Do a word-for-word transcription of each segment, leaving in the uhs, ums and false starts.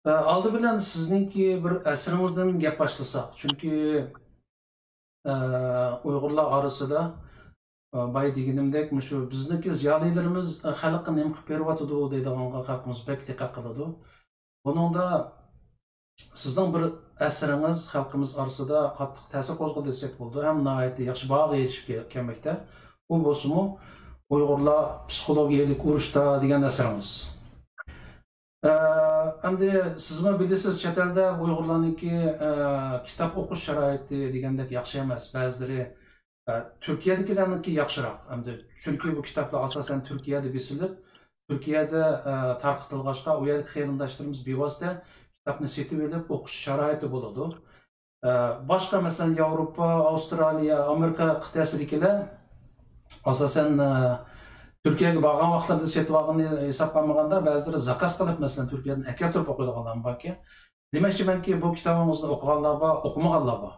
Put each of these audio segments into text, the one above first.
ئە، ئالدى بىلەن سىزنىڭكى بىر ئەسىرىڭىزدىن گەپ باشلىساق. چۈنكى، ئە، ئۇيغۇرلار ئارىسىدا، ئە، بايا دېگىنىمدەك، مۇشۇ بىزنىڭكى زىيالىيلىرىمىز، ئە، خەلققە نېمە قىلىپ بېرىۋاتىدۇ دەيدىغانغا خەلقىمىز بەك دىققەت قىلىدۇ. بۇنىڭدا سىزنىڭ بىر ئەسىرىڭىز خەلقىمىز ئارىسىدا قاتتىق تەسىر قوزغىدى دېسەك بولىدۇ، ھەم ناھايىتى ياخشى باھاغا ئېرىشىپ كەل-، كەلمەكتە. ئۇ بولسىمۇ «ئۇيغۇرلار پسىخولوگىيەلىك ئۇرۇشتا» دېگەن ئەسىرىڭىز. ئە، ئەمدى سىزمۇ بىلىسىز، چەت ئەلدە ئۇيغۇرلارنىڭكى، ئە، كىتاب ئوقۇش شارائىتى دېگەندەك ياخشى ئەمەس. بەزىلىرى، ئە، تۈركىيەدىكىلەرنىڭكى ياخشىراق. ئەمدى چۈنكى بۇ كىتابلار ئاساسەن تۈركىيەدە بېسىلىپ، تۈركىيەدە، ئە، تارقىتىلغاچقا، ئۇ يەردىكى قېرىنداشلىرىمىز بىۋاسىتە كىتابنى سېتىۋېلىپ ئوقۇش شارائىتى بولىدۇ. ئە، باشقا، مەسىلەن، ياۋروپا، ئاۋسترالىيە، ئامېرىكا قىتئەسىدىكىلەر ئاساسەن، ئە، تۈركىيەگە بارغان ۋاقىتلىرىدا سېتىۋالغىنىنى ھېسابقا ئالمىغاندا، بەزىلىرى زاكاز قىلىپ، مەسىلەن، تۈركىيەدىن ئەكەلتۈرۈپ ئوقۇيدىغانلارمۇ باركەن. دېمەكچىمەنكى، بۇ كىتابىڭىزنى ئوقۇغانلار بار، ئوقۇمىغانلار بار.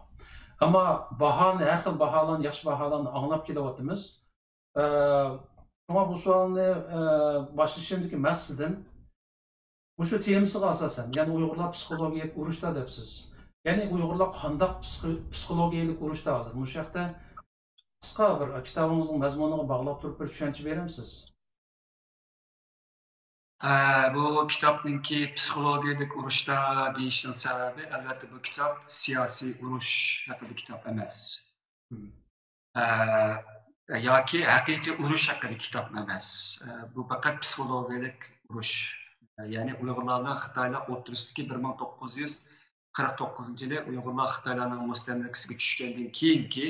ئەمما باھانى، ھەر خىل باھالارنى، ياخشى باھالارنى ئاڭلاپ كېلىۋاتىمىز. ئە، شۇڭا بۇ سوئالنى، ئە، باشلىشىمدىكى مەقسىتىم، مۇشۇ تېمىسىغا ئاساسەن، يەنى ئۇيغۇرلار پسىخولوگىيەلىك ئۇرۇشتا دەپسىز. يەنى ئۇيغۇرلار قانداق پسىخ-، پسىخولوگىيەلىك ئۇرۇشتا ھازىر؟ مۇشۇ ھەقتە قىسقا بىر كىتابىڭىزنىڭ مەزمۇنىغا باغلاپ تۇرۇپ بىر چۈشەنچە بېرەمسىز؟ ئە، بۇ كىتابنىڭكى پسىخولوگىيەلىك ئۇرۇشتا دېيىشنىڭ سەۋەبى، ئەلۋەتتە، بۇ كىتاب سىياسىي ئۇرۇش ھەققىدە كىتاب ئەمەس. مم. ئە، ياكى ھەقىقىي ئۇرۇش ھەققىدە كىتاب ئەمەس. ئە، بۇ پەقەت پسىخولوگىيەلىك ئۇرۇش. ئە، يەنى ئۇيغۇرلار بىلەن خىتايلار ئوتتۇرىسىدىكى بىر مىڭ توققۇز يۈز قىرىق توققۇزىنچى يىلى ئۇيغۇرلار خىتايلارنىڭ مۇستەملىكىسىگە چۈشكەندىن كېيىنكى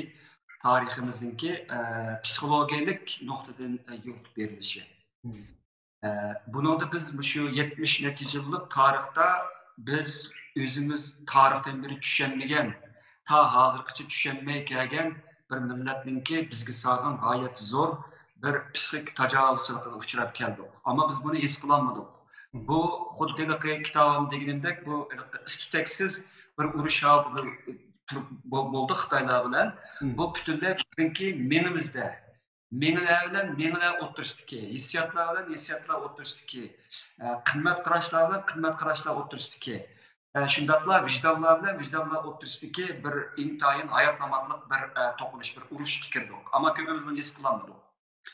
تارىخىمىزنىڭكى، ئە، پسىخولوگىيەلىك نۇقتىدىن، ئە، يورۇتۇپ بېرىلىشى. مم. ئە، بۇنىڭدا بىز مۇشۇ يەتمىش نەچچە يىللىق تارىختا بىز ئۆزىمىز تارىختىن بېرى چۈشەنمىگەن، تا ھازىرغىچە چۈشەنمەي كەلگەن بىر مىللەتنىڭكى بىزگە سالغان غايەت زور بىر پسىخىك تاجاۋۇزچىلىقىغا ئۇچراپ كەلدۇق. ئەمما بىز بۇنى ھېس قىلالمىدۇق. مم. بۇ خۇددى ھېلىقى كىتابىم دېگىنىمدەك، بۇ ھېلىقى ئىس-تۈتەكسىز بىر ئۇرۇش ھالىتىدە تۇرۇپ بو-، بولدى خىتايلار بىلەن. مم. بۇ پۈتۈنلەي بىزنىڭكى مېڭىمىزدە، مېڭىلەر بىلەن مېڭىلەر ئوتتۇرىسىدىكى، ھېسسىياتلار بىلەن ھېسسىياتلار ئوتتۇرىسىدىكى، ئە، قىممەت قاراشلار بىلەن قىممەت قاراشلار ئوتتۇرىسىدىكى، ئە، شۇنداقلا ۋىجدانلار بىلەن ۋىجدانلار ئوتتۇرىسىدىكى بىر ئىنتايىن ھايات-ماماتلىق بىر، ئە، توقۇنۇش، بىر ئۇرۇشقا كىردۇق. ئەمما كۆپىمىز بۇنى ھېس قىلالمىدۇق.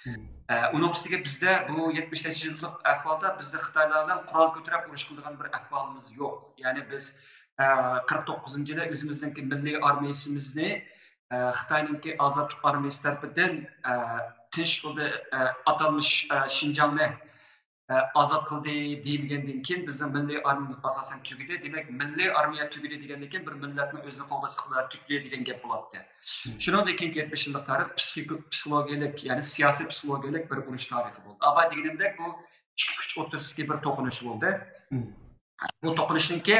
مم. ئە، ئۇنىڭ ئۈستىگە بىزدە بۇ يەتمىش نەچچە يىللىق ئەھۋالدا بىزدە خىتايلار بىلەن قورال كۆتۈرۈپ ئۇرۇش قىلىدىغان بىر ئەھۋالىمىز يوق. يەنى بىز، ئە، قىرىق توققۇزىنچى يىلى ئۆزىمىزنىڭكى مىللىي ئارمىيىسىمىزنى، ئە، خىتاينىڭكى ئازادلىق ئارمىيىسى تەرىپىدىن، ئە، تىنچ يولدا، ئە، ئاتالمىش، ئە، شىنجاڭنى، ئە، ئازاد قىلدى دېيىلگەندىن كېيىن، بىزنىڭ مىللىي ئارمىيىمىز ئاساسەن تۈگىدى. دېمەك، مىللىي ئارمىيە تۈگىدى دېگەندىن كېيىن، بىر مىللەتنىڭ ئۆزىنى قوغداش ئىقتىدارى تۈگىدى دېگەن گەپ بولاتتى. مم. شۇنىڭدىن كېيىنكى يەتمىش يىللىق تارىخ پسىخىك-، پسىخولوگىيەلىك، يەنى سىياسىي پسىخولوگىيەلىك بىر ئۇرۇش تارىخى بولدى. ئاۋۋال دېگىنىمدەك، بۇ ئىككى كۈچ ئوتتۇرىسىدىكى بىر توقۇنۇش بولدى. مم. بۇ توقۇنۇشنىڭكى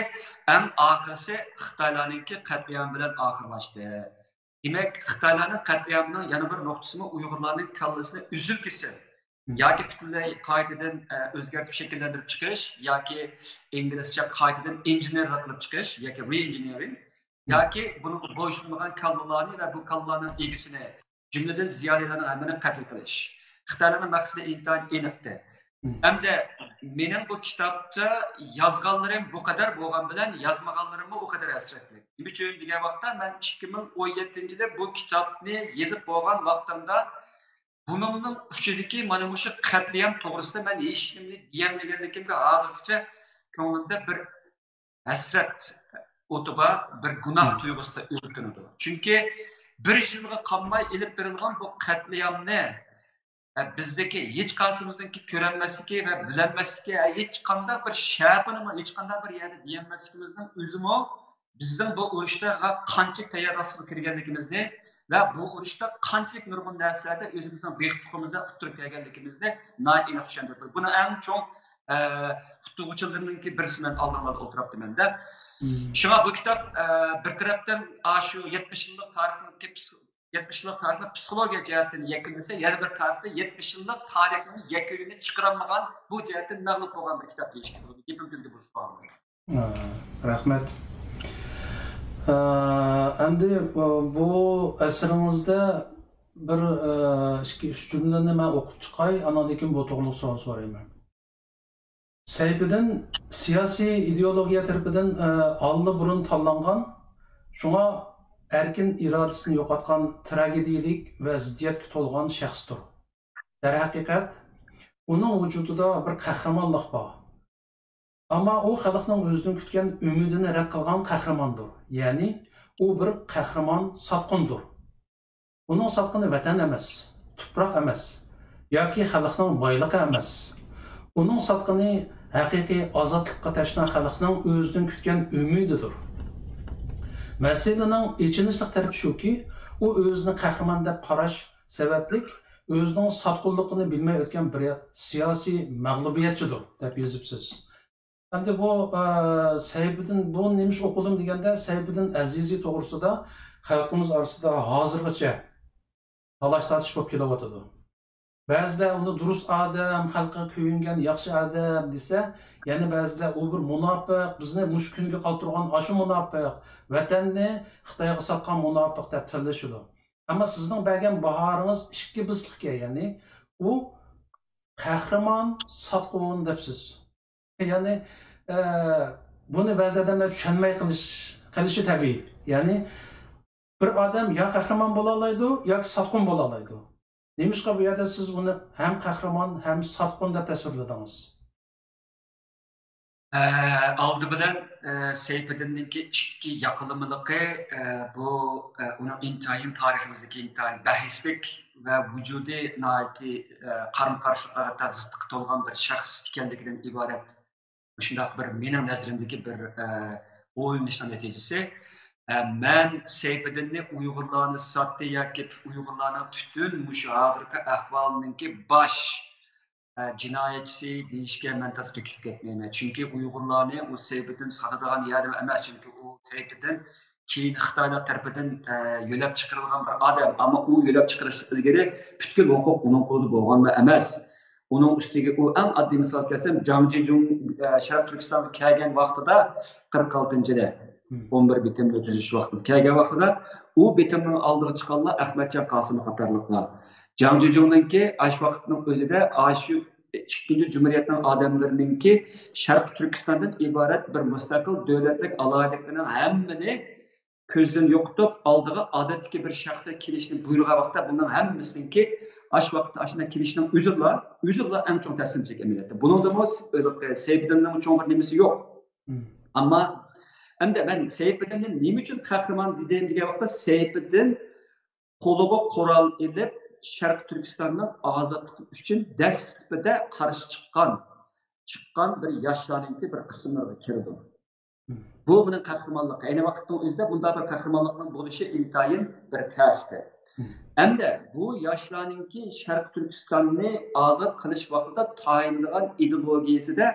ئەڭ ئاخىرىسى خىتايلارنىڭكى قەتلىئامى بىلەن ئاخىرلاشتى. دېمەك، خىتايلارنىڭ قەتلىئامىنىڭ يەنە بىر نۇقتىسىمۇ ئۇيغۇرلارنىڭ كاللىسىنى ئۈزۈل-كېسىل، مم، ياكى پۈتۈنلەي قايتىدىن، ئە، ئۆزگەرتىپ شەكىللەندۈرۈپ چىقىش، ياكى ئىنگلىزچە قايتىدىن ئىنژېنېرلىق قىلىپ چىقىش، ياكى رېئىنژېنېرىنگ، مم، ياكى بۇنىڭغا بويسۇنمىغان كاللىلارنى ۋە بۇ كاللىلارنىڭ ئىگىسىنى، جۈملىدىن زىيالىيلارنىڭ ھەممىنى قەتل قىلىش. خىتايلارنىڭ مەقسىتى ئىنتايىن ئېنىقتى. مم. ئەمدى مېنىڭ بۇ كىتابتا يازغانلىرىم بۇ قەدەر بولغان بىلەن يازمىغانلىرىممۇ ئۇ قەدەر ھەسرەتلىك. نېمە ئۈچۈن دېگەن ۋاقىتتا، مەن ئىككى مىڭ ئون يەتتىنچى يىلى بۇ كىتابنى يېزىپ بولغان ۋاقتىمدا، بۇنىڭنىڭ ئۇچىدىكى مانا مۇشۇ قەتلىئام توغرىسىدا مەن ھېچنېمىنى دېيەلمىگەنلىكىمگە ھازىرغىچە كۆڭلۈمدە بىر ھەسرەت ئوتىغا، بىر گۇناھ، مم، تۇيغۇسىدا ئۆرتىنىدۇ. چۈنكى بىر يىلغا قالماي ئېلىپ بېرىلغان بۇ قەتلىئامنى، ئە، بىزدىكى ھېچقايسىمىزنىڭكى كۆرەلمەسلىكى ۋە بىلەلمەسلىكى، ھە، ھېچقانداق بىر شەپىنىمۇ ھېچقانداق بىر يەردە دېيەلمەسلىكىمىزنىڭ ئۆزىمۇ بىزنىڭ بۇ ئۇرۇشقا قانچىلىك تەييارلىقسىز كىرگەنلىكىمىزنى ۋە بۇ ئۇرۇشتا قانچىلىك نۇرغۇن نەرسىلەردە ئۆزىمىزنىڭ بېقىپ تۇرغىنىمىزنى ئۇتتۇرۇپ كەلگەنلىكىمىزنى ناھايىتى ئېنىق چۈشەندۈرۈپ بېرىدۇ. بۇنىڭ ئەڭ چوڭ، ئە، ئۇتتۇرغۇچىلىرىنىڭكى بىرسى مەن ئالدىڭلاردا ئولتۇرۇپتىمەن-دە. مم. شۇڭا بۇ كىتاب، ئە، بىر تەرەپتىن ئاشۇ يەتمىش يىللىق تارىخنىڭكى پس-، يەتمىش يىللىق تارىخنى پسىخولوگىيە جەھەتتىن يەكۈنلىسە، يەنە بىر تەرەپتىن يەتمىش يىللىق تارىخنىڭ يەكۈنىنى چىقىرالمىغان، بۇ جەھەتتىن مەغلۇپ بولغان بىر كىتاب دېيىشكە بولىدۇ. گېپىم تۈگىدى بۇ سوئالغا. ئا، رەھمەت. ئا، ئەمدى، ئا، بۇ ئەسىرىڭىزدە بىر، ئا، ئىككى، ئۈچ جۈملىنى مەن ئوقۇپ چىقاي، ئاناندىن كېيىن بۇ توغرىلىق سوئال سورايمەن. سەيپىدىن سىياسىي ئىدېئولوگىيە تەرىپىدىن ئاللىبۇرۇن تاللانغان، شۇڭا ئەركىن ئىرادىسىنى يوقاتقان تراگېدىيىلىك ۋە زىددىيەتكە تولغان شەخستۇر. دەرھەقىقەت، ئۇنىڭ ۋۇجۇدىدا بىر قەھرىمانلىق بار. ئەمما ئۇ خەلقنىڭ ئۆزىدىن كۈتكەن ئۈمىدىنى رەت قىلغان قەھرىماندۇر، يەنى ئۇ بىر قەھرىمان ساتقۇندۇر. ئۇنىڭ ساتقىنى ۋەتەن ئەمەس، تۇپراق ئەمەس ياكى خەلقنىڭ بايلىقى ئەمەس. ئۇنىڭ ساتقىنى ھەقىقىي ئازادلىققا تەشنا خەلقنىڭ ئۆزىدىن كۈتكەن ئۈمىدىدۇر. مەسىلىنىڭ ئېچىنىشلىق تەرىپى شۇكى، ئۇ ئۆزىنى قەھرىمان دەپ قاراش سەۋەبلىك ئۆزىنىڭ ساتقۇنلۇقىنى بىلمەي ئۆتكەن بىر سىياسىي مەغلۇبىيەتچىدۇر، دەپ يېزىپسىز. ئەمدى بۇ، ئە، سەيپىدىن، بۇ نېمىش ئوقۇدۇم دېگەندە، سەيپىدىن ئەزىزى توغرىسىدا خەلقىمىز ئارىسىدا ھازىرغىچە تالاش-تارتىش بولۇپ كېلىۋاتىدۇ. بەزىلەر ئۇنى دۇرۇس ئادەم، خەلققە كۆيۈنگەن ياخشى ئادەم دېسە، يەنە بەزىلەر ئۇ بىر مۇناپىق، بىزنى مۇشۇ كۈنگە قالدۇرغان ئاشۇ مۇناپىق، ۋەتەننى خىتايغا ساتقان مۇناپىق دەپ تىللىشىدۇ. ئەمما سىزنىڭ بەرگەن باھارىڭىز ئىككى بېسىقكەن، يەنى ئۇ قەھرىمان ساتقۇن دەپسىز. يەنى، ئە، بۇنى بەزى ئادەملەر چۈشەنمەي قېلىش، قېلىشى تەبىئىي. يەنى بىر ئادەم يا قەھرىمان بولالايدۇ، ياكى ساتقۇن بولالايدۇ. نېمىشقا بۇ يەردە سىز ئۇنى ھەم قەھرىمان، ھەم ساتقۇن دەپ تەسۋىرلىدىڭىز؟ ئە، ئالدى بىلەن، ئە، سەيپىدىننىڭكى ئىككى ياقىلىمىلىقى، ئە، بۇ، ئە، ئۇنىڭ ئىنتايىن تارىخىمىزدىكى ئىنتايىن بەھسلىك ۋە ۋۇجۇدى ناھايىتى، ئە، قارىمۇ قارشىلىقلارغا زىتقا تولغان بىر شەخس ئىكەنلىكىدىن ئىبارەت مۇشۇنداق بىر مېنىڭ نەزىرىمدىكى بىر، ئە، ئويلىنىشنىڭ نەتىجىسى. ئە، مەن سەيپىدىننى ئۇيغۇرلارنى ساتتى ياكى ئۇيغۇرلارنىڭ پۈتۈن مۇشۇ ھازىرقى ئەھۋالىنىڭكى باش، ئە، جىنايەتچىسى دېيىشكە مەن تازا بېكىتىپ كەتمەيمەن. چۈنكى ئۇيغۇرلارنى ئۇ سەيپىدىن ساتىدىغان يەردىن ئەمەس، چۈنكى ئۇ سەيپىدىن كېيىن خىتايلار تەرىپىدىن، ئە، يۆلەپ چىقىرىلغان بىر ئادەم. ئەمما ئۇ يۆلەپ چىقىرىشتىن ئىلگىرى پۈتكۈل ھوقۇق ئۇنىڭ قولىدا بولغانمۇ ئەمەس. ئۇنىڭ ئۈستىگە ئۇ ئەڭ ئاددىي مىسال كەلسەم، جاڭ جىجۇڭ، ئە، شەرقىي تۈركىستانغا كەلگەن ۋاقتىدا قىرىق ئالتىنچى يىلى، مم. ئون بىر بېتىمنى تۈزۈش ۋاقتىدا كەلگەن ۋاقتىدا ئۇ بېتىمنىڭ ئالدىغا چىققانلار ئەخمەتجان قاسىمى قاتارلىقلار. جاڭ جىجۇڭنىڭكى ئاشۇ ۋاقىتنىڭ ئۆزىدە ئاشۇ ئىككىنچى جۇمھۇرىيەتنىڭ ئادەملىرىنىڭكى شەرقىي تۈركىستاندىن ئىبارەت بىر مۇستەقىل دۆلەتلىك ئالاھىدىلىكلىرىنىڭ ھەممىنى كۆزدىن يوقىتىپ، ئالدىغا ئادەتتىكى بىر شەخسلەر كېلىشنى بۇيرۇغان ۋاقىتتا، بۇنىڭ ھەممىسىنىڭكى ئاشۇ ۋاقىتتا ئاشۇنداق كېلىشنىڭ ئۆزىلا، ئۆزىلا ئەڭ چوڭ تەسلىمچىلىك ئەمەلىيەتتە. بۇنىڭدىمۇ س-، ئۆزى سەيپىدىننىڭ چوڭ بىر نېمىسى يوق. مم. ئەمما ئەمدى مەن سەيپىدىننى نېمە ئۈچۈن قەھرىمان دېدىم دېگەن ۋاقىتتا، سەيپىدىن قولىغا قورال ئېلىپ، شەرقىي تۈركىستاننىڭ ئازادلىقى ئۈچۈن دەسلىپىدە قارشى چىققان، چىققان بىر ياشلارنىڭكى بىر قىسىملىرىغا كىرىدۇ. مم. بۇ بۇنىڭ قەھرىمانلىقى. ئەينى ۋاقىتنىڭ ئۆزىدە بۇنداق بىر قەھرىمانلىقنىڭ بولۇشى ئىنتايىن بىر تەستە. مم. ئەمدى بۇ ياشلارنىڭكى شەرقىي تۈركىستاننى ئازاد قىلىش ۋاقتىدا تايىنىدىغان ئىدېئولوگىيىسىدە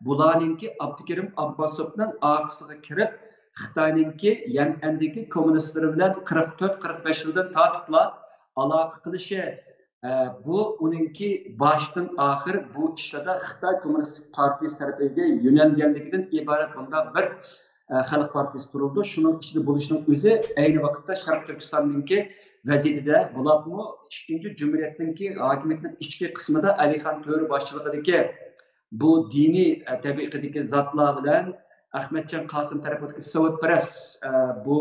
بۇلارنىڭكى ئابدۇكېرىم ئابباسوفنىڭ ئارقىسىغا كىرىپ، خىتاينىڭكى يەنئەندىكى كوممۇنىستلىرى بىلەن قىرىق تۆت، قىرىق بەش يىلدىن تارتىپلا ئالاقە قىلىشى، ئە، بۇ ئۇنىڭكى باشتىن ئاخىر بۇ ئىشلاردا خىتاي كوممۇنىستىك پارتىيىسى تەرىپىگە يۆنەلگەنلىكىدىن ئىبارەت بۇنداق بىر، ئە، خەلق پارتىيىسى قۇرۇلدى. شۇنىڭ ئىچىدە بولۇشنىڭ ئۆزى ئەينى ۋاقىتتا شەرقىي تۈركىستاننىڭكى ۋەزىيىتىدە، بولۇپمۇ ئىككىنچى جۇمھۇرىيەتنىڭكى ھاكىمىيىتىنىڭ ئىچكى قىسمىدا ئەلىخان تۆرە باشچىلىقىدىكى بۇ دىنىي، ئە، تەبىقىدىكى زاتلار بىلەن ئەخمەتجان قاسىم تەرىپىدىكى سوۋېتپەرەس، ئە، بۇ،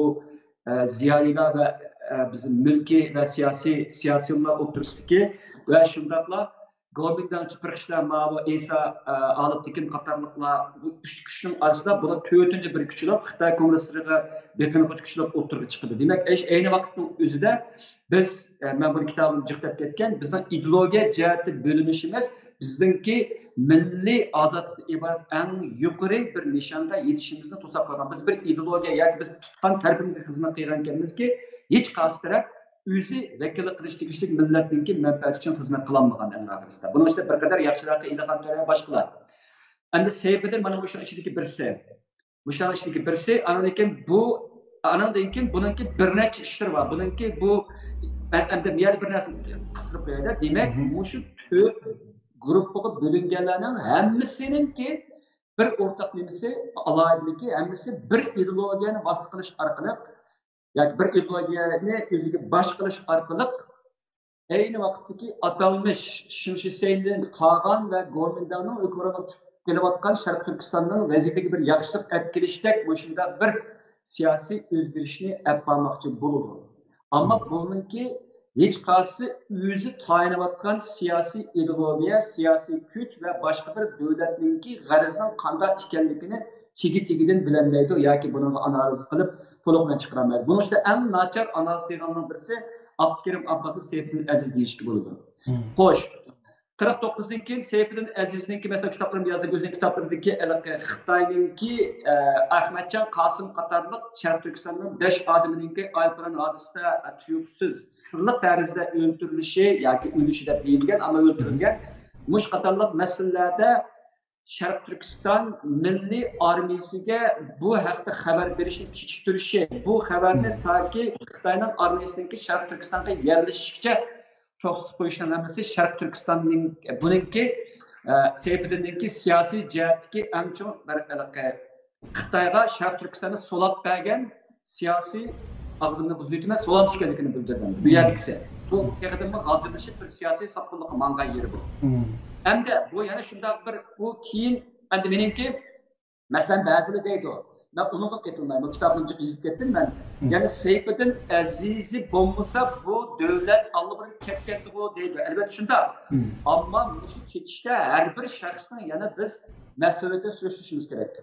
ئە، زىيالىيلار ۋە، ئە، بىز مۈلكىي ۋە سىياسىي، سىياسىيونلار ئوتتۇرىسىدىكى ۋە شۇنداقلا گومىنداڭچى پىرخىشلار، ماۋۇ ئىسا، ئە، ئالىپتېكىن قاتارلىقلار، بۇ ئۈچ كۈچنىڭ ئارىسىدا بۇلار تۆتىنچى بىر كۈچ بولۇپ، خىتاي كوممۇنىستلىرىغا بېقىنغۇچ كۈچ بولۇپ ئوتتۇرىغا چىقىدۇ. دېمەك، ئەيش-، ئەينى ۋاقىتنىڭ ئۆزىدە بىز، ئە، مەن بۇنى كىتابىمدا جىق دەپ كەتكەن، بىزنىڭ ئىدېئولوگىيە جەھەتتە بۆلۈنۈشىمىز بىزنىڭكى مىللىي ئازادلىقتىن ئىبارەت ئەڭ يۇقىرى بىر نىشانغا يېتىشىمىزنى توساپ قويغان. بىز بىر ئىدېئولوگىيە ياكى بىز تۇتقان تەرىپىمىزگە خىزمەت قىلغان ئىكەنمىزكى، ھېچ قايسى تەرەپ ئۆزى ۋەكىللىك قىلىش تېگىشلىك مىللەتنىڭكى مەنپەئەتى ئۈچۈن خىزمەت قىلالمىغان ئەڭ ئاخىرىسىدا. بۇنىڭ ئىچىدە بىر قەدەر ياخشىراقى ئېلىخان تۆرە ۋە باشقىلار. ئەمدى سەيپىدىن مانا مۇشۇنىڭ ئىچىدىكى بىرسى. مۇشۇنىڭ ئىچىدىكى بىرسى، ئاندىن كېيىن بۇ، ئانىڭدىن كېيىن بۇنىڭكى بىر نەچچە ئىشلىرى بار. بۇنىڭكى بۇ، مەن ئەمدى بۇ يەردە بىر نەرسىنى قىستۇرۇپ قوياي-دە. دېمەك، مۇشۇ تۆت گۇرۇپپىغا بۆلۈنگەنلەرنىڭ ھەممىسىنىڭكى بىر ئورتاق نېمىسى، ئالاھىدىلىكى، ھەممىسى بىر ئىدېئولوگىيەنى ۋاسىتە قىلىش ئارقىلىق ياكى بىر ئىدېئولوگىيەنى ئۆزىگە باش قىلىش ئارقىلىق ئەينى ۋاقىتتىكى ئاتالمىش شىڭ شىسەيدىن قالغان ۋە گومىنداڭنىڭ ھۆكۈمرانلىق كېلىۋاتقان شەرقىي تۈركىستاننىڭ ۋەزىيىتىگە بىر ياخشىلىق ئەپ كېلىشتەك مۇشۇنداق بىر سىياسىي ئۆزگىرىشنى ئەپ بارماقچى بولىدۇ. ئەمما بۇنىڭكى ھېچقايسى ئۆزى تايىنىۋاتقان سىياسىي ئىدېئولوگىيە، سىياسىي كۈچ ۋە باشقا بىر دۆلەتنىڭكى غەرىزىنىڭ قانداق ئىكەنلىكىنى تېگى-تېگىدىن بىلەلمەيدۇ ياكى بۇنىڭغا ئانالىز قىلىپ تولۇق بىلەن چىقىرالمايدۇ. بۇنىڭ ئىچىدە ئەڭ ناچار ئانالىز قىلغاننىڭ بىرسى ئابدۇكېرىم ئابباسوف، سەيپىدىن ئەزىز دېيىشكە بولىدۇ. خوش، قىرىق توققۇزدىن كېيىن سەيپىدىن ئەزىزنىڭكى، مەسىلەن، كىتابلىرىمدا يازدىم، ئۆزىنىڭ كىتابلىرىدىكى ھېلىقى خىتاينىڭكى، ئە، ئەخمەتجان قاسىم قاتارلىق شەرقىي تۈركىستاننىڭ بەش ئادىمىنىڭكى ئايروپىلان ھادىسىسىدە، ئە، تۇيۇقسىز، سىرلىق تەرزدە ئۆلتۈرۈلۈشى ياكى ئۆلۈشى دەپ دېيىلگەن، ئەمما ئۆلتۈرۈلگەن. مۇشۇ قاتارلىق مەسىلىلەردە شەرقىي تۈركىستان مىللىي ئارمىيىسىگە بۇ ھەقتە خەۋەر بېرىشنى كېچىكتۈرۈشى، بۇ خەۋەرنى تاكى خىتاينىڭ ئارمىيىسىنىڭكى شەرقىي تۈركىستانغا يەرلىشىشىگىچە توختىتىپ قويۇشنىڭ ھەممىسى شەرقىي تۈركىستاننىڭ، بۇنىڭكى، ئە، سەيپىدىننىڭكى سىياسىي جەھەتتىكى ئەڭ چوڭ بىر ھېلىقى خىتايغا شەرقىي تۈركىستاننى سولاپ بەرگەن سىياسىي، ئاغزىمنى بۇزۇۋېتىمەن، سولامچى ئىكەنلىكىنى بىلدۈردى بۇ يەردىكىسى. بۇ تېخىدىنمۇ غالجىرلىشىپ بىر سىياسىي ساتقىنلىققا ماڭغان يېرى بۇ. ئەمدى بۇ يەنە شۇنداق بىر، ئۇ كېيىن، ئەمدى مېنىڭكى، مەسىلەن، بەزىلەر دەيدۇ، مەن ئۇنىڭغا قېتىلمايمەن، كىتابنى جىق يېزىپ كەتتىم مەن. يەنى سەيپىدىن ئەزىزى بولمىسا، بۇ دۆلەت ئاللىبۇرۇن كەتكەنتىغۇ دەيدۇ. ئەلۋەتتە شۇنداق. ئەمما مۇشۇ كېتىشتە ھەر بىر شەخسنىڭ يەنە بىز مەسئۇلىيىتىنى سۈرۈشتۈرۈشىمىز كېرەك.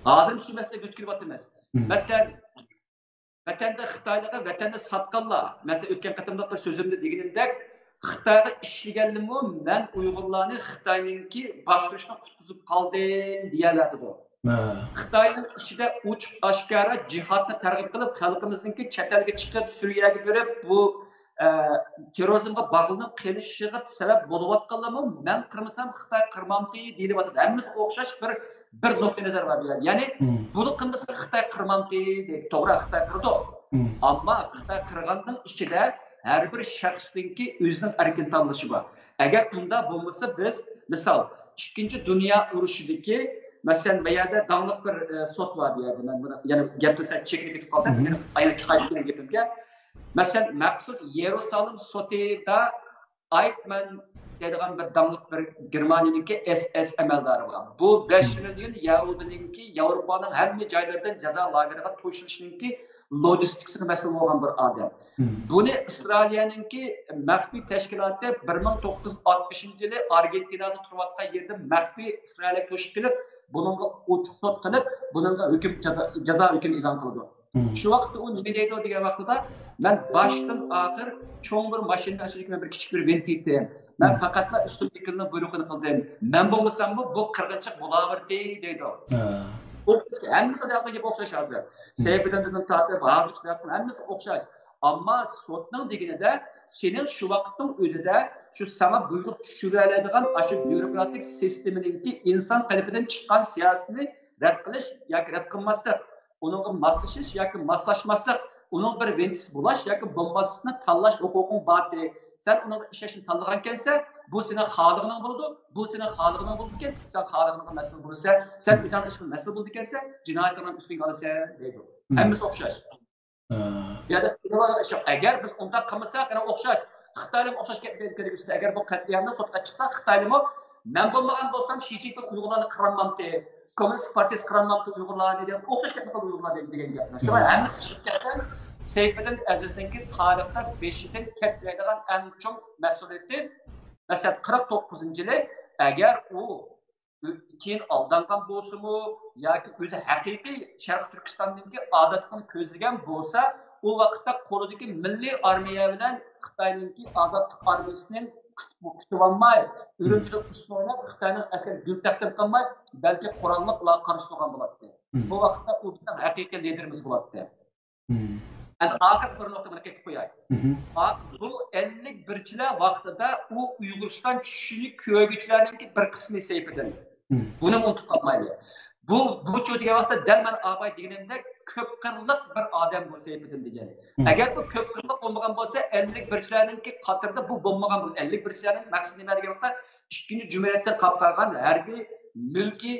ھازىر شۇ مەسىلىگە دۇچ كېلىۋاتىمىز. مەسىلەن، ۋەتەندە خىتايلارغا ۋەتەننى ساتقانلار، مەسىلەن، ئۆتكەن قېتىملىق بىر سۆزۈمدە دېگىنىمدەك، خىتايغا ئىشلىگەنلىمۇ مەن ئۇيغۇرلارنى خىتاينىڭكى باستۇرۇشىدىن قۇتقۇزۇپ قالدىم دېيەلەيدۇ. خىتاينىڭ ئىچىدە ئوچۇق ئاشكارا جىھادنى تەرغىب قىلىپ، خەلقىمىزنىڭكى چەت ئەلگە چىقىپ، سۈرىيەگە بېرىپ، بۇ، ئە، تېررورىزمغا باغلىنىپ قېلىشىغا سەۋەب بولۇۋاتقانلارمۇ مەن قىرمىسام خىتاي قىرمامتى دېيىلىۋاتىدۇ. ھەممىسى ئوخشاش بىر، بىر نۇقتىئى نەزەر بار بۇ يەردە. يەنى بۇنى قىلمىسا خىتاي قىرمامتى دەيدۇ. توغرا، خىتاي قىرىدۇ. ئەمما خىتاي قىرغاننىڭ ئىچىدە ھەر بىر شەخسنىڭكى ئۆزىنىڭ ئەركىن تاللىشى بار. ئەگەر ئۇنداق بولمىسا، بىز، مىسال، ئىككىنچى دۇنيا ئۇرۇشىدىكى، مەسىلەن، بۇ يەردە داڭلىق بىر، ئە، سوت بار بۇ يەردە. مەن بۇنى يەنە گەپنى سەل چېكىنىپ كېتىپ قالدىم. يەنە قايتىپ كېلىدىغان گېپىمگە. مەسىلەن، مەخسۇس يېرۇسالىم سوتىدا ئايتمەن دەيدىغان بىر داڭلىق بىر گېرمانىيەنىڭكى ئەس ئەس ئەمەلدارى بار. بۇ بەش مىليون يەھۇدىينىڭكى ياۋروپانىڭ ھەممە جايلىرىدىن جازا لاگېرىغا توشۇلۇشىنىڭكى لوجىستىكىسىغا مەسئۇل بولغان بىر ئادەم. بۇنى ئىسرائىلىيەنىڭكى مەخپىي تەشكىلاتى بىر مىڭ توققۇز يۈز ئاتمىشىنچى يىلى ئارگېنتىنادا تۇرۇۋاتقان يېرىدىن مەخپىي ئىسرائىلىيەگە توشۇپ كېلىپ، بۇنىڭغا ئوچۇق سوت قىلىپ، بۇنىڭغا ھۆكۈم جازا، جازا ھۆكۈمى ئېلان قىلىدۇ. شۇ ۋاقىتتا ئۇ نېمە دەيدۇ دېگەن ۋاقتىدا، مەن باشتىن ئاخىر چوڭ بىر ماشىنىنىڭ ئىچىدىكى مەن بىر كىچىك بىر ۋىنتىتىم. مەن پەقەتلا ئۈستۈنلۈكۈمنىڭ بۇيرۇقىنى قىلدىم. مەن بولمىساممۇ بۇ قىرغىنچىلىق بولاۋېرىدى دەيدۇ. ئوخشاش، ھەممىسى دەپ گەپ ئوخشاش ھازىر. سەيپىدىندىن تارتىپ ھازىرغىچە ھەممىسى ئوخشاش. ئەمما سوتنىڭ دېگىنىدە سېنىڭ شۇ ۋاقىتنىڭ ئۆزىدە شۇ ساڭا بۇيرۇق چۈشۈرەلەيدىغان ئاشۇ بيۇروكراتىك سىستېمىنىڭكى ئىنسان قېلىپىدىن چىققان سىياسىتىنى رەت قىلىش ياكى رەت قىلماسلىق، ئۇنىڭغا ماسلىشىش ياكى ماسلاشماسلىق، ئۇنىڭ بىر ۋىنتىسى بولاش ياكى بولماسلىقنى تاللاش ھوقۇقۇڭ بارتى. سەن ئۇنىڭغا ئىشەنچنى تاللىغانكەنسەن، بۇ سېنىڭ خالىغىنىڭ بولىدۇ، بۇ سېنىڭ خالىغىنىڭ بولىدىكەن، سەن خالىغىنىڭغا مەسئۇل بولىسەن، سەن ئۆزۈڭنىڭ ئىشىڭغا مەسئۇل بولىدىكەنسەن، جىنايىتىڭنى ئۈستۈڭگە ئالىسەن دەيدۇ. ھەممىسى ئوخشاش. بۇ يەردە سېلىۋالغان ئىش يوق. ئەگەر بىز ئۇنداق قىلمىساق، يەنە ئوخشاش. خىتايلارمۇ ئوخشاش گەپنى كۆرگۈزدى. ئەگەر بۇ قەتلىئامدا سوتقا چىقسا، خىتايلارمۇ، مەن بولمىغان بولسام، شى جىنپىڭ ئۇيغۇرلارنى قىرالمامتى، كوممۇنىست پارتىيىسى قىرالمامتى ئۇيغۇرلارنى دېگەن ئوخشاش گەپنى قىلدى ئۇيغۇرلار دېگەن گەپنى. شۇڭا ھەممىسى چىقىپ كەتسە، سەيپىدىن ئەزىزنىڭكى تارىختا بېشىدىن كەتمەيدىغان ئەڭ چوڭ مەسئۇلىيىتى، مەسىلەن، قىرىق توققۇزىنچى يىلى، ئەگەر ئۇ كېيىن ئالدانغان بولسىمۇ ياكى ئۆزى ھەقىقىي شەرقىي تۈركىستاندىكى ئازادلىقنى كۆزلىگەن بولسا، ئۇ ۋاقىتتا قولىدىكى مىللىي ئارمىيە بىلەن خىتاينىڭكى ئازادلىق ئارمىيىسىنى كۈتۈۋالماي، ئۈرۈمچىدە ئۇسسۇل ئويناپ، خىتاينىڭ ئەسكىرىگە گۈل تەقدىم قىلماي، بەلكى قوراللىق ئۇلارغا قارشى تۇرغان بولاتتى. بۇ ۋاقىتتا ئۇ بىزنىڭ ھەقىقىي لىدېرىمىز بولاتتى. ئەمدى ئاخىرقى بىر نۇقتا بىلەن قېتىپ قوياي. بۇ ئەللىك بىرچىلەر ۋاقتىدا ئۇ ئۇيغۇرىستان چۈشىنى كۆرگۈچىلەرنىڭكى بىر قىسمى سەيپىدىن. بۇنى ئۇنتۇپ قالمايلى. بۇ، بۇچۇ دېگەن ۋاقىتتا دەل مەن ئاباي دېگىنىمدەك كۆپ قىرلىق بىر ئادەم بۇ سەيپىدىن دېگەن. ئەگەر بۇ كۆپ قىرلىق بولمىغان بولسا، ئەللىك بىرچىلەرنىڭكى قاتىرىدا بۇ بولمىغان، بۇ ئەللىك بىرچىلەرنىڭ مەقسىتى نېمە دېگەن ۋاقىتتا، ئىككىنچى جۇمھۇرىيەتتىن قاپقالغان ھەربىي، مۈلكىي،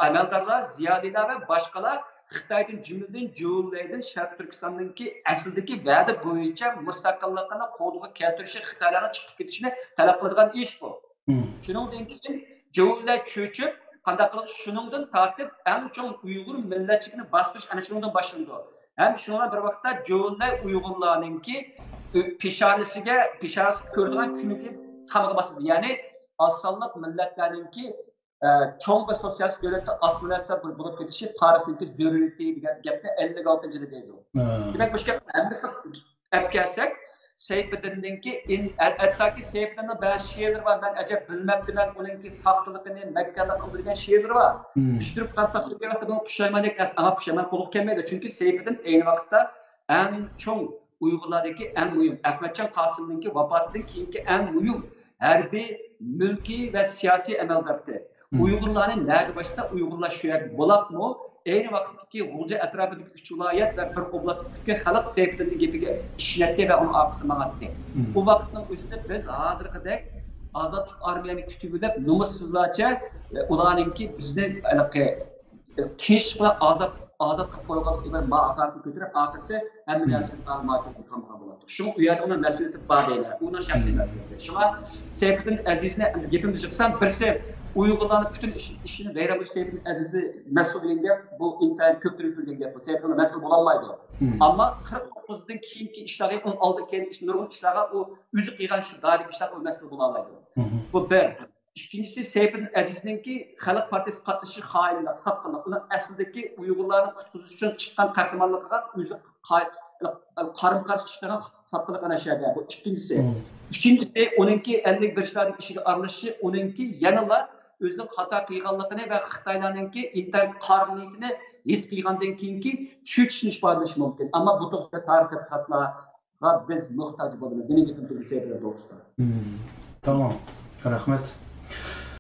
ئەمەلدارلار، زىيالىيلار ۋە باشقىلار خىتايدىن، جۈملىدىن جوۋۇنلەيدىن شەرقىي تۈركىستاننىڭكى ئەسلىدىكى ۋەدە بويىچە مۇستەقىللىقىنى قولغا كەلتۈرۈشى، خىتايلارنىڭ چىقىپ كېتىشىنى تەلەپ قىلىدىغان ئىش بۇ. شۇنىڭدىن كېيىن جوۋۇنلەر چۆچۈپ، قانداق قىلىپ شۇنىڭدىن تارتىپ ئەڭ چوڭ ئۇيغۇر مىللەتچىلىكىنى باستۇرۇش ئەنە شۇنىڭدىن باشلىنىدۇ. ھەم شۇنىڭ بىلەن بىر ۋاقىتتا جوۋۇنلەي ئۇيغۇرلارنىڭكى پېشانىسىگە، پېشانىسىغا كۆرىدىغان كۈنىگە تامغا باسىدۇ. يەنى ئاز سانلىق مىللەتلەرنىڭكى ئە، چوڭ بىر سوتسىيالىست دۆلەتتە ئاسسىمىلياتسىيە بولۇپ كېتىشى تارىختىكى زۆرۈرىيىتى دېگەن گەپنى ئەللىك ئالتىنچى يىلى دەيدۇ. دېمەك، مۇشۇ گەپنى ھەممىسىنى ئەپ كەلسەك، سەيپىدىننىڭكى ئىن-، ھە-، ھەتتاكى سەيپىدىننىڭ بەزى شېئىرلىرى بار، مەن ئەجەب بىلمەپتىمەن ئۇنىڭكى ساختىلىقىنى، مەككارلىقىنى بىلگەن شېئىرلىرى بار. كۈشتۈرۈپ قالساق، شۇ ۋاقىتتا بۇنى پۇشايماندەك ئەمەس، ئەڭ پۇشايمان قىلغۇم كەلمەيدۇ. چۈنكى سەيپىدىن ئەينى ۋاقىتتا ئەڭ چوڭ ئۇيغۇرلاردىكى ئەڭ مۇھىم، ئەخمەتجان قاسىمنىڭكى ۋاپاتىدىن كېيىنكى ئەڭ مۇھىم ھەربىي، مۈلكىي ۋە سىياسىي ئەمەلدارتى. ئۇيغۇرلارنى نەگە باشلىسا، ئۇيغۇرلار شۇ يەردە بولۇپمۇ، ئەينى ۋاقىتتىكى غۇلجا ئەتراپىدىكى ئۈچ ۋىلايەت ۋە بىر ئوبلاست پۈتكۈل خەلق سەيپىدىننىڭ گېپىگە ئىشىنەتتى ۋە ئۇنىڭ ئارقىسىدا ماڭاتتى. ئۇ ۋاقىتنىڭ ئۆزىدە بىز ھازىرقىدەك ئازادلىق ئارمىيەنى كۈتۈۋېلىپ، نومۇسسىزلارچە، ئە، ئۇلارنىڭكى بىزنى ھېلىقى تىنچلىق بىلەن ئازاد، ئازاد قىلىپ قويغانلىقى بىلەن ما ھاقارەتنى كۆتۈرۈپ، ئاخىرسى ھەممە نەرسىمىز ئاران ماكىنىغا قالمىغان بولاتتۇق. شۇڭا ئۇ يەردە ئۇنىڭ مەسئۇلىيىتى بار دەيمەن. ئۇنىڭ شەخسىي مەسئۇلىيىتى. شۇڭا سەيپىدىن ئەزىزنى گېپىمنى يىغسام، بىرسى ئۇيغۇرلارنىڭ پۈتۈن ئىش-، ئىشىنى ۋەيران قىلىش سەيپىدىن ئەزىزنى مەسئۇل دېگەن گەپ، بۇ ئىنتايىن كۆپتىن كۆرگەن گەپ. بۇ سەيپىدىن مەسئۇل بولالمايدۇ. ئەمما قىرىق توققۇزدىن كېيىنكى ئىشلارغا، ئۇنىڭ ئالدىدا كېيىن ئىش-، نۇرغۇن ئىشلارغا ئۇ ئۆزى قىلغان شۇ دائىرىدىكى ئىشلارغا ئۇ مەسئۇل بولالايدۇ. بۇ بىر. ئىككىنچىسى، سەيپىدىن ئەزىزنىڭكى خەلق پارتىيىسىگە قاتنىشىشى خائىنلىق، ساتقىنلىق. ئۇنىڭ ئەسلىدىكى ئۇيغۇرلارنى قۇتقۇزۇش ئۈچۈن چىققان قەھرىمانلىقىغا ئۆزى قا-، قارىمۇ قارشى چىققان ساتقىنلىق ئەنە شۇ يەردە. بۇ ئىككىنچىسى. ئۈچىنچىسى، ئۇنىڭكى ئەللىك بىر يىللارنىڭ ئىشىگە ئارىلىشىشى، ئۇنىڭكى يەنىلا ئۆزىنىڭ خاتا قىلغانلىقىنى ۋە خىتايلارنىڭكى ئىنتايىن قارا نىيىتىنى ھېس قىلغاندىن كېيىنكى چۆچۈشىنى ئىپادىلىشى مۇمكىن. ئەمما بۇ توغرىسىدا تارىخ تەتقىقاتلار بىز موھتاج بولىمىز. مېنىڭ گېپىم تۈگىسى بىلەن توغرىسىدا. تامام. رەھمەت.